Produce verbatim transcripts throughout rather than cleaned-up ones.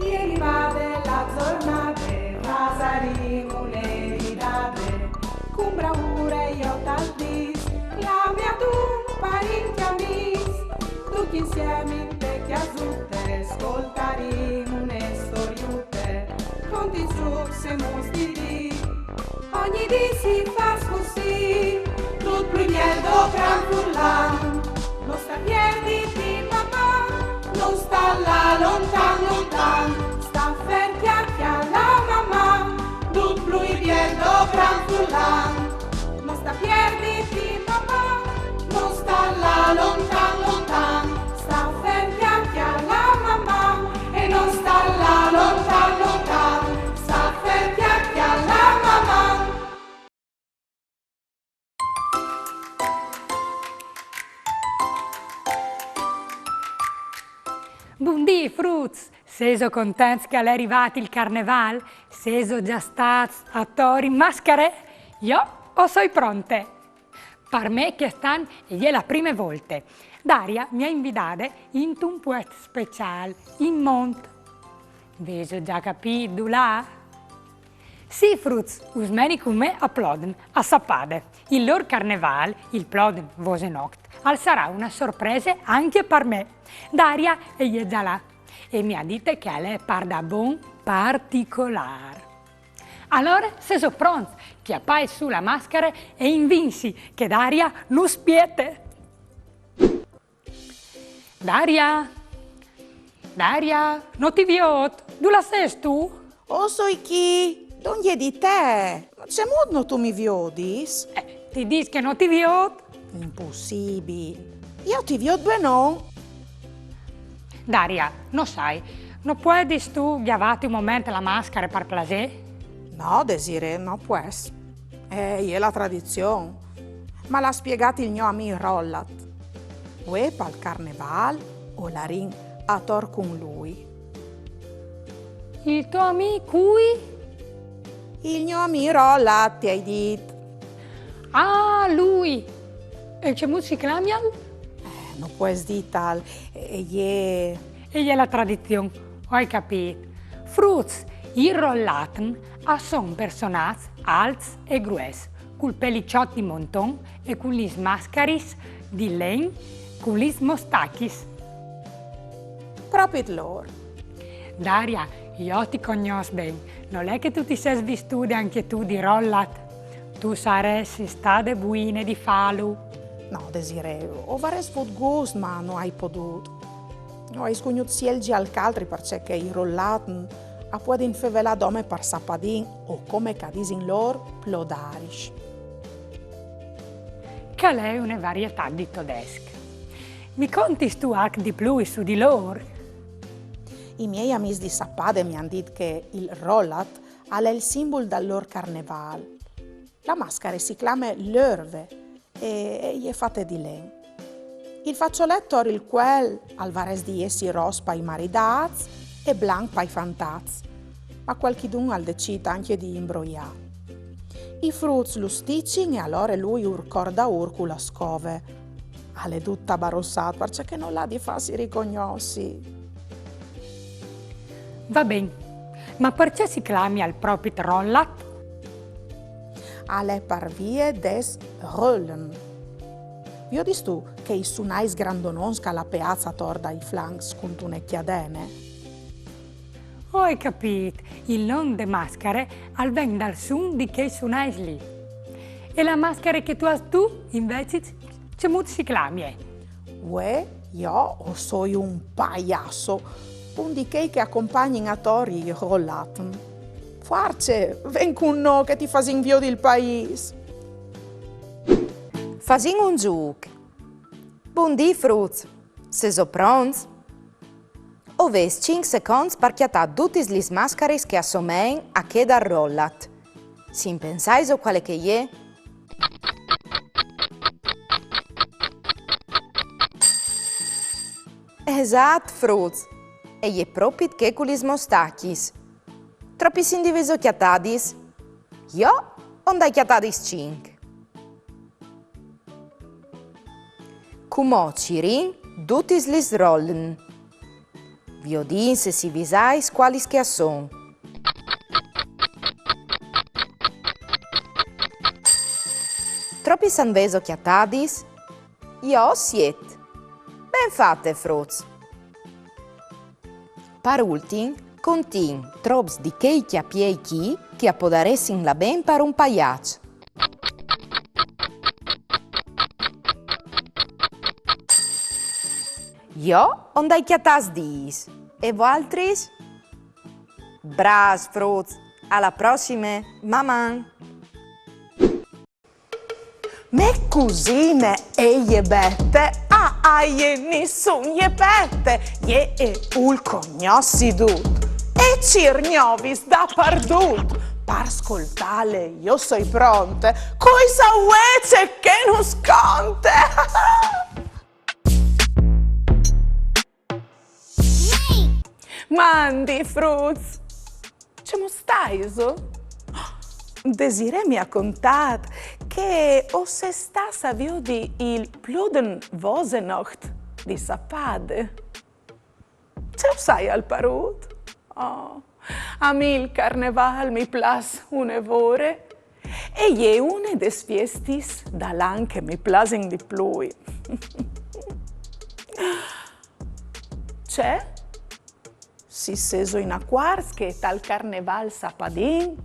E rivade la zornade, fasarìn une ridade, cun braure jo tal dis, clami a dun parint e amis, ducj insiemi inte cjasute, scoltarìn une storiute, conti, zucs e muts di dì. Ogni dì si fâs cussì, dut plui biel do gran furlan. No sta pierditi, maman, no sta lâ lontan, lontan. Sta fer, cjale, cjale, maman, dut plui biel do gran furlan. No sta pierditi, maman, no sta lâ lontan, lontan. Sta fer, cjale, cjale, maman, e no sta lâ lontan, lontan. Sta fer, cjale, cjale, maman. Bundì, fruts! Sêso contents che al è rivât il Carnevâl? Sêso za stâts ator in mascare? Jo o soi pronte! Par me chest an e je la prime volte. Daria mi à invidade intun puest speciâl, in mont. Vêso za capît dulà? Sì, fruts, us meni cun me a Plodn, a Sapade. Il lôr carnevâl, il Plodn Vosenoct, al sarà une sorprese ancje par me. Daria e je za là e mi à dite che al è pardabon particolâr. Alore, se sêso pronts, cjapait sù la mascare e invìn-si, che Daria nus spiete. Daria? Daria, no ti viôt. Dulà sêstu? O soi chi. Dongje di te? Ma cemût no tu mi viodis? Eh, ti dîs che no ti viôt. Impussibil. Jo ti viôt benon. Daria, no sai, no puedistu gjavâti un moment la mascare par plasê? No, Desirée, no pues. E je la tradizion. Mal à spiegât il gno amì Rollat. Vuê pal carnevâl o larìn ator cun lui. Il to amì cui? Il gno amì Rollat, ti ai dit. Ah, lui! E cemût si clamial? Eh, no pues dîtal, e je... E je la tradizion, o ai capît. Fruts, i Rollatn a son personaçs alts e grues, cul pelicjot di monton e cu lis mascaris di len, cu lis mostachis. Propit lôr. Daria, jo ti cognòs ben. Nol è che tu ti sês vistude ancje tu di Rollat? Tu saressis stade buine di fâlu. No, Desirée, o varès vût gust, ma no ai podût. O ai scugnût sielzi alc altri, parcè che i Rollatn a puedin fevelâ dome par sapadin, o come che a disin lôr, plodarisch. Che al è une varietât di todesc. Mi contistu alc di plui su di lôr? I miei amîs di Sapade mi àn dit che il Rollat al è il simbul dal lôr carnevâl. La mascare si clame Lurve e e je fate di len. Il façolet tor il cuel al varès di jessi ros pai maridâts e blanc pai fantats, ma cualchidun al decît ancje di imbroiâ. I fruts lu sticin e alore lui ur cor daûr cu la scove. Al è dut tabarussât, parcè che nol à di fâsi ricognossi. Va ben, ma parcè si clamial propit Rollat? Al è par vie des Rölln. Viodistu chei sunais grandonons che al à peâts ator dai flancs cuntune cjadene? O ai capît, il non de mascare al ven dal sun di chei sunais li. E la mascare che tu âs tu, invezit, cemût si clamie? Vuê, jo o soi un paiasso, un di chei che a compagnin ator i Rollatn. Fuarce, ven cun nô che ti fasìn viodi il paîs. Fasìn un zûc. Bundì, fruts. Sêso pronts? O vês cinc seconts par cjatâ dutis lis mascaris che a somein a chê dal Rollat. Si impensaiso cuale che e je? Esat, fruts! E je propit chê cu lis mostachis. Tropis int vêso cjatadis? Jo o 'nd ai cjatadis cinc. Cumò cirìn dutis lis Rölln. Viodìn se si visais cualis che a son. Tropis an vêso cjatadis? Jo siet. Ben fate, fruts! Par ultin, contìn trops di chei cjapiei chi che a podaressin lâ ben par un paiaç. Jo o 'nd ai cjatâts dîs. E voaltris? Brâfs, fruts! A la prossime! Maman! Mê cusine e je Bete, a jê nissun je pete, jê e vûl cognossi dut e e cîr gnovis dapardut. Par scoltâle jo soi pronte, cui sa vuê ce che nus conte! Mandi, fruts! Cemût staiso? Desirée mi à contât che o sês stâts a viodi il Pludden Wosenacht di sapade. Ce us aial parût? Oh, a mi il carnevâl mi plâs une vore e e je une des fiestis dal an che mi plasin di plui. Ce? Si sêso inacuarts che tal carnevâl sapadin,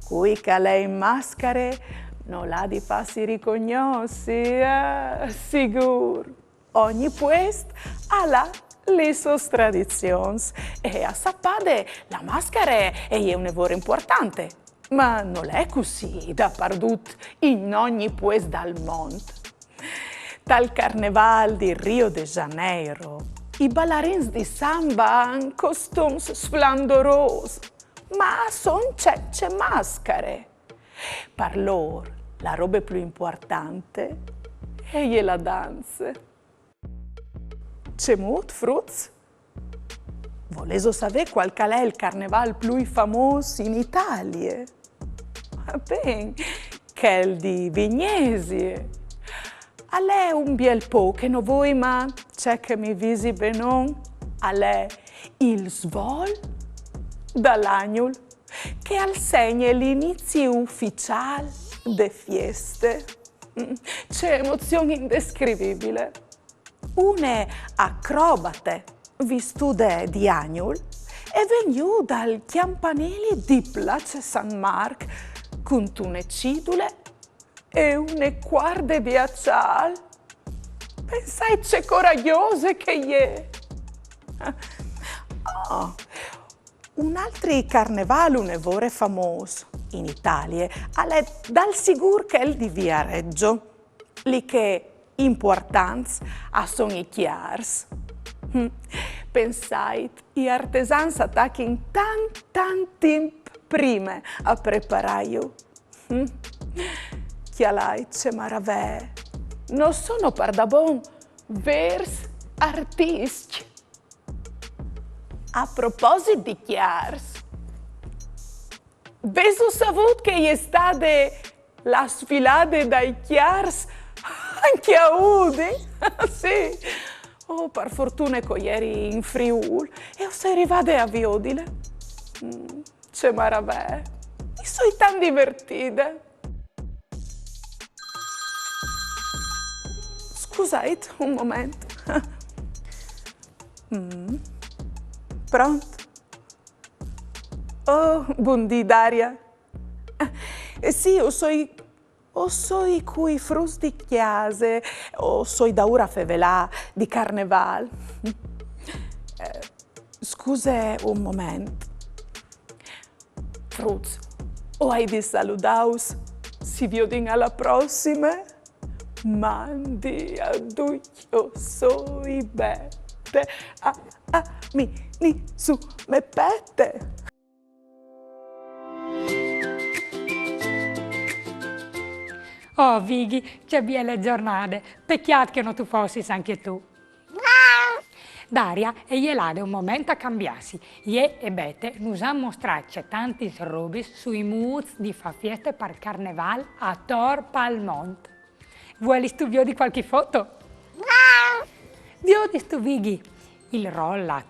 cui che al è in mascare nol à di fâsi ricognossi, eh, sigûr. Ogni puest al à lis sôs tradizions e a sapade la mascare e je une vore impuartante. Ma nol è cussì dapardut, in ogni puest dal mont. Tal carnevâl di Rio de Janeiro, i balarins di samba a àn costums sflandorôs, ma a son cence mascare. Par lôr, la robe plui impuartante e je la danze. Cemût, fruts? Volêso savê cuâl che al è il carnevâl plui famôs in Italie? Ben, chel di Vignesie. Al è un biel pôc che no voi, ma ce che mi visi benon al è il svol dal agnul che al segne l'inizi uficiâl de fieste. Mm, ce emozion indescrivibile! Une acrobate vistude di agnul e ven jù dal cjampanili di Place San Marc cuntune cidule e une cuarde di aciâl. Pensait ce coragjose che e je! Ah, un altri carnevâl une vore famôs in Italie al è dal sigûr chel di Viareggio, li che impuartants a son i cjârs. Hm. Pensait, i artesans a tachin tant, tant timp prime a preparâju. Hm. Cjalait ce maravee! No sono pardabon vêrs artiscj. A proposit di cjârs, vêso savût che e je stade la sfilade dai cjârs ancje a Udin? Sì. Oh, par fortune che o jeri in Friûl e o soi rivade a viodile. Mm, ce maravee! Mi soi tant divertide. Scusait un moment. Mm. Pront? Oh, bundì, Daria. Eh, sì, o soi, o soi cui fruts di cjase, o soi daûr a fevelâ di carnevâl. Eh, scuse un moment. Fruts, o ai di saludâus. Si viodìn a la prossime. Mandi a ducj, o soi Bete. A, a, mi, ni, su, me pete. Oh, Vighi, ce biele zornade. Pecjât che no tu fossis ancje tu. Daria e je lade un moment a cambiâsi. Jê e Bete nus àn mostrât ce tantis robis sui mûts di fâ fieste par Carnevâl ator pal mont. Vuelistu viodi cualchi foto? Viodistu, Vighi, il rollat,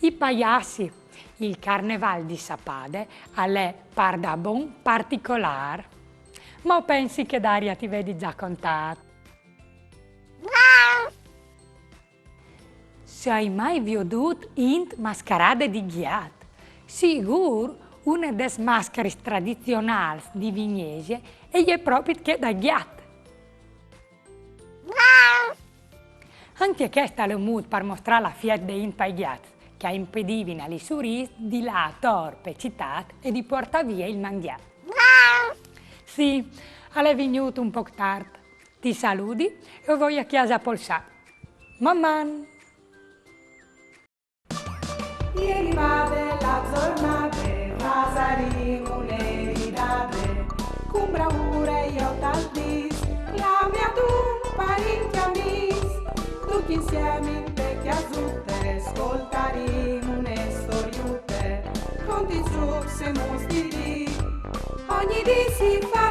I paiassi. Il carneval di Sapade al è pardabon particolâr. Ma o pensi che Daria ti vedi za contât. Se o ai mai viodût int mascarade di gjat? Sigûr, une des mascaris tradizionâls di Vignesie e je propit chê dal gjat. Ancje chest al è un mût par mostrâ l'afiet de int pai gjats, che a impedivin a lis surîs di lâ ator pe citât e di puartâ vie il mangjâ. Sì, al è vignût un pôc tart. Ti saludi e o voi a cjase a polsâ. Maman! Ieri vade la zornade, fasarìn une ridade, cun bravure jo tal dîs, clami a dun parint e amîs, ducj insiemi inte cjasute, scoltarìn une storiute, conti, zûcs e mus di dì, ogni dì si fa